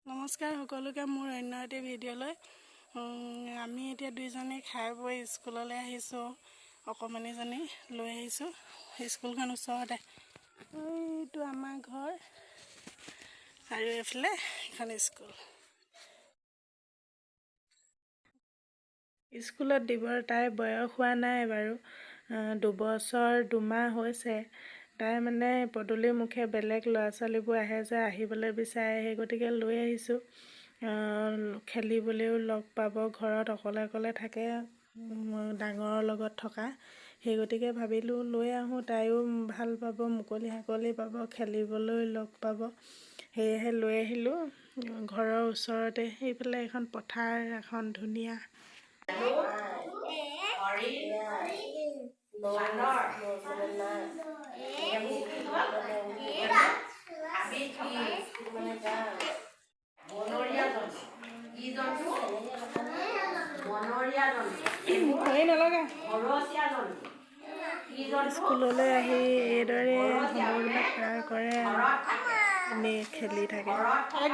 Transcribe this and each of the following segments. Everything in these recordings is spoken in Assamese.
নমস্কাৰ সকলোকে মোৰ অন্য এটি ভিডিঅ'লৈ। আমি এতিয়া দুইজনী খাই বৈ স্কুললৈ আহিছোঁ। অকণমানিজনী লৈ আহিছোঁ। স্কুলখন ওচৰতে। এইটো আমাৰ ঘৰ আৰু এইফালে এখন স্কুল। স্কুলত দিবৰ তাইৰ বয়স হোৱা নাই বাৰু, 2 বছৰ 2 মাহ হৈছে। তাই মানে পদূলি মুখে বেলেগ ল'ৰা ছোৱালীবোৰ আহে যে, আহিবলৈ বিচাৰে। সেই গতিকে লৈ আহিছোঁ। খেলিবলৈও লগ পাব। ঘৰত অকলে অকলে থাকে ডাঙৰৰ লগত থকা। সেই গতিকে ভাবিলোঁ লৈ আহোঁ, তাইও ভাল পাব, মুকলি হাকলি পাব, খেলিবলৈ লগ পাব। সেয়েহে লৈ আহিলোঁ। ঘৰৰ ওচৰতে সেইফালে এখন পথাৰ এখন ধুনীয়া। হৰিণ, বান্দৰ। এইবোৰ কি হ'ল? হাবিত থকা বনৰীয়া জন্তু। কি জন্তু? বনৰীয়া জন্তু। এইবোৰ ভৰি নলগা। ঘৰচীয়া জন্তু। কি জন্তু? স্কুললৈ আহি এইদৰে ঘৰচীয়া মানে সময়বিলাক পাৰ কৰে আৰু ঘৰত থাকে। এনেই খেলি থাকে। ঘৰত থকা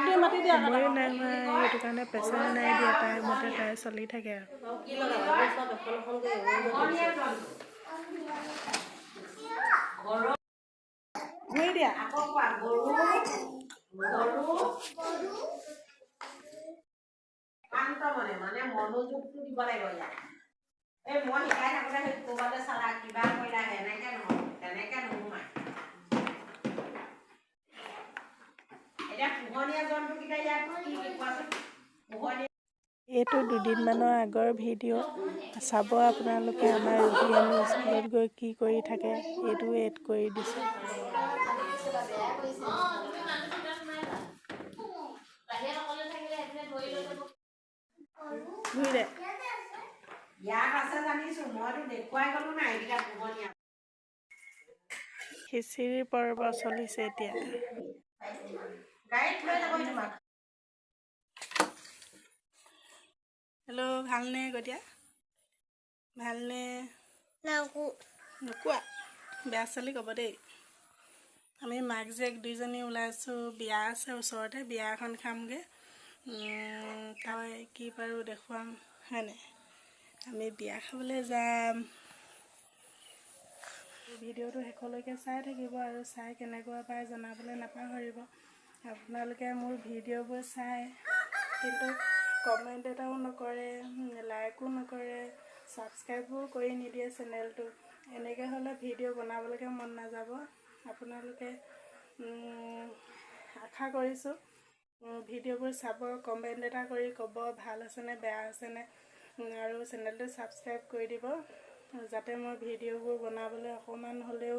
সময়ো নাই কি হোৱা, বুলি কয়? সেইটো কাৰণে প্ৰেছাৰ নাই ঘৰচীয়া দিয়া। আৰু তাইৰ মতে পোহনীয়া। তাই চলি থাকে আৰু। কি বুলি কয়? পোহনীয়া জন্তু। গৰু। ঘূৰি দিয়া। আকৌ কোৱা, গৰু, গৰু। শান্ত মনে মানে মনোযোগটো দিব লাগিব ইয়াত। এই মই শিকাই থাকোঁতে সেই ক'ৰবালৈ চালা, কিবা কৰিলা, সেনেকে নহয়, তেনেকে নোসোমায়। এতিয়া পোহনীয়া জন্তুকেইটা ইয়াত কি কি কোৱাচোন? পোহনীয়া এইটো দুদিনমানৰ আগৰ ভিডিঅ'। চাব আপোনালোকে, আমাৰ ৰুহিয়ানী স্কুলত গৈ কি কৰি থাকে, এইটো এড কৰি দিছোঁ। অঁ, তুমি মানুহটো ভিতৰত সোমাই যোৱা। বাহিৰত অকলে থাকিলে সেইপিনে ধৰি লৈ যাব। ঘূৰি দে। ইয়াত আছে জানিছো, মইতো দেখুৱাই গলো নাই এইকেইটা পোহনীয়া। খিচিৰি পৰ্ব চলিছে এতিয়া। গাড়ীত লৈ যাবহি তোমাক। হেল্ল', ভালনে গতিয়া? ভালনে? নোকোৱা, বেয়া ছোৱালী ক'ব দেই। আমি মাক জীয়েক দুইজনী ওলাইছোঁ। বিয়া আছে ওচৰতে, বিয়া এখন খামগৈ। তাই কি পাৰোঁ দেখুৱাম, হয়নে? আমি বিয়া খাবলৈ যাম। ভিডিঅ'টো শেষলৈকে চাই থাকিব আৰু চাই কেনেকুৱা পায় জনাবলৈ নাপাহৰিব। আপোনালোকে মোৰ ভিডিঅ'বোৰ চাই কিন্তু কমেণ্ট এটাও নকৰে, লাইকো নকৰে, ছাবস্ক্ৰাইবো কৰি নিদিয়ে চেনেলটো। এনেকৈ হ'লে ভিডিঅ' বনাবলৈকে মন নাযাব। আপোনালোকে আশা কৰিছোঁ ভিডিঅ'বোৰ চাব, কমেণ্ট এটা কৰি ক'ব ভাল হৈছেনে বেয়া হৈছেনে আৰু চেনেলটো ছাবস্ক্ৰাইব কৰি দিব, যাতে মই ভিডিঅ'বোৰ বনাবলৈ অকণমান হ'লেও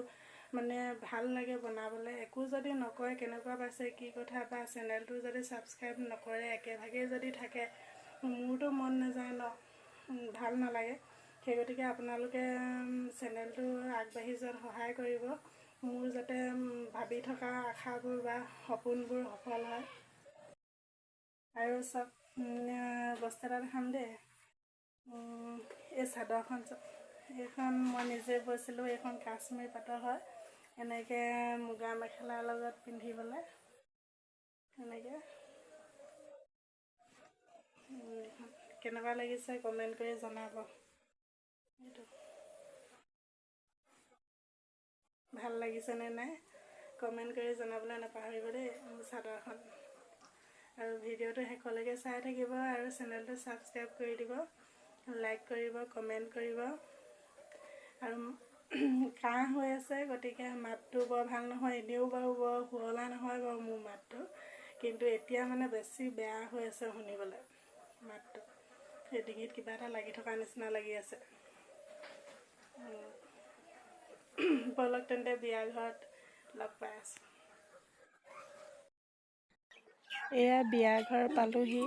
মানে ভাল লাগে বনাবলৈ। একো যদি নকয় কেনেকুৱা পাইছে, কি কথা, বা চেনেলটো যদি ছাবস্ক্ৰাইব নকৰে, একেভাগেই যদি থাকে, মোৰতো মন নাযায় ন, ভাল নালাগে। সেই গতিকে আপোনালোকে চেনেলটো আগবাঢ়ি যোৱাত সহায় কৰিব, মোৰ যাতে ভাবি থকা আশাবোৰ বা সপোনবোৰ সফল হয়। আৰু চব বস্তু এটা দেখাম দেই। এই চাদৰখন চাওক। এইখন মই নিজে বৈছিলোঁ। এইখন কাশ্মীৰ পাটৰ হয়। এনেকৈ মুগা মেখেলাৰ লগত পিন্ধিবলৈ এনেকৈ। এইখন কেনেকুৱা লাগিছে কমেণ্ট কৰি জনাব। এইটো ভাল লাগিছেনে নাই কমেণ্ট কৰি জনাবলৈ নাপাহৰিব দেই মোৰ চাদৰখন। আৰু ভিডিঅ'টো শেষলৈকে চাই থাকিব আৰু চেনেলটো ছাবস্ক্ৰাইব কৰি দিব, লাইক কৰিব, কমেণ্ট কৰিব। আৰু কাহ হৈ আছে, গতিকে মাতটো বৰ ভাল নহয়। এনেও বাৰু বৰ শুৱলা নহয় বাৰু মোৰ মাতটো, কিন্তু এতিয়া মানে বেছি বেয়া হৈ আছে শুনিবলৈ মাতটো। সেই ডিঙিত কিবা এটা লাগি থকা নিচিনা লাগি আছে। ব'লক তেন্তে, বিয়া ঘৰত লগ পাই আছোঁ। এয়া বিয়া ঘৰ পালোহি।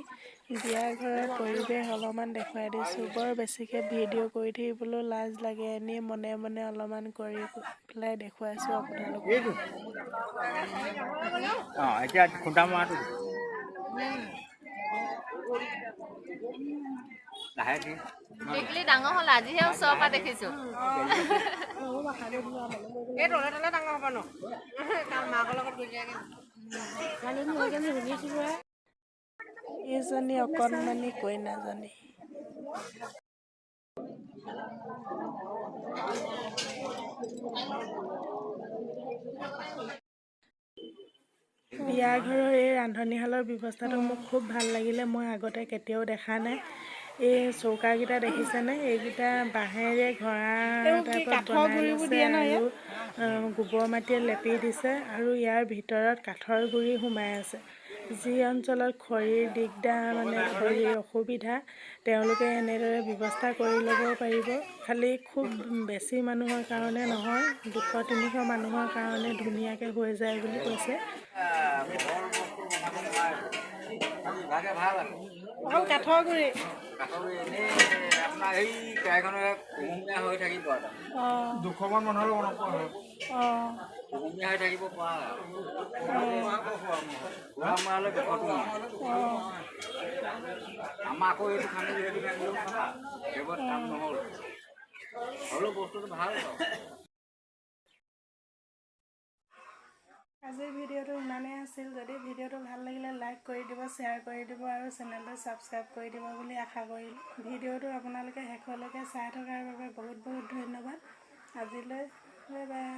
বিয়া ঘৰৰ পৰিৱেশ অলপমান দেখুৱাই দিছোঁ। বৰ বেছিকৈ ভিডিঅ' কৰি থাকিবলৈও লাজ লাগে। এনেই মনে মনে অলপমান কৰি পেলাই দেখুৱাইছোঁ আপোনালোকক। এইটো অঁ, এতিয়া খুন্দা মৰাটো। লাহে। টিকলি ডাঙৰ হ'ল, আজিহে ওচৰৰ পৰা দেখিছো। এই তলে তলে ডাঙৰ হ'ব ন, তাৰ মাকৰ লগত গৈ। এইজনী অকণমানি কইনাজনী। বিয়া ঘৰৰ এই ৰান্ধনীশালৰ ব্যৱস্থাটো মোক খুব ভাল লাগিলে। মই আগতে কেতিয়াও দেখা নাই। এই চৌকাকেইটা দেখিছেনে? এইকেইটা বাঁহেৰে ঘৰা টাইপত বনাই লৈছে আৰু গোবৰ মাটিয়ে লেপি দিছে আৰু ইয়াৰ ভিতৰত কাঠৰ গুড়ি সোমাই আছে। যি অঞ্চলত খৰিৰ দিগদাৰ, মানে খৰিৰ অসুবিধা, তেওঁলোকে এনেদৰে ব্যৱস্থা কৰি ল'ব পাৰিব। খালি খুব বেছি মানুহৰ কাৰণে নহয়, 200-300 মানুহৰ কাৰণে ধুনীয়াকৈ হৈ যায় বুলি কৈছে। ইভাগে ভাল আকৌ। অকল কাঠৰ গুড়ি। কাঠৰ এনেই আপোনাৰ এই কেৰাহীখনৰ কুহুমীয়া হৈ থাকিব আৰু। 200মান মানুহৰ বনাব পৰা হয়। কুহুমীয়া হৈ থাকিব পৰা। খোৱা মৰালে 200টো নহয়। আমাৰ আকৌ এইটো খান্দিলোঁ, সেইটো খান্দিলোঁ, সেইবোৰত কাম নহ'ল। হ'লেও বস্তুটো ভাল বাৰু। আজিৰ ভিডিঅ'টো ইমানেই আছিল। যদি ভিডিঅ'টো ভাল লাগিলে লাইক কৰি দিব, শ্বেয়াৰ কৰি দিব আৰু চেনেলটো ছাবস্ক্ৰাইব কৰি দিব বুলি আশা কৰিলোঁ। ভিডিঅ'টো আপোনালোকে শেষলৈকে চাই থকাৰ বাবে বহুত বহুত ধন্যবাদ। আজিলৈ বাই বাই।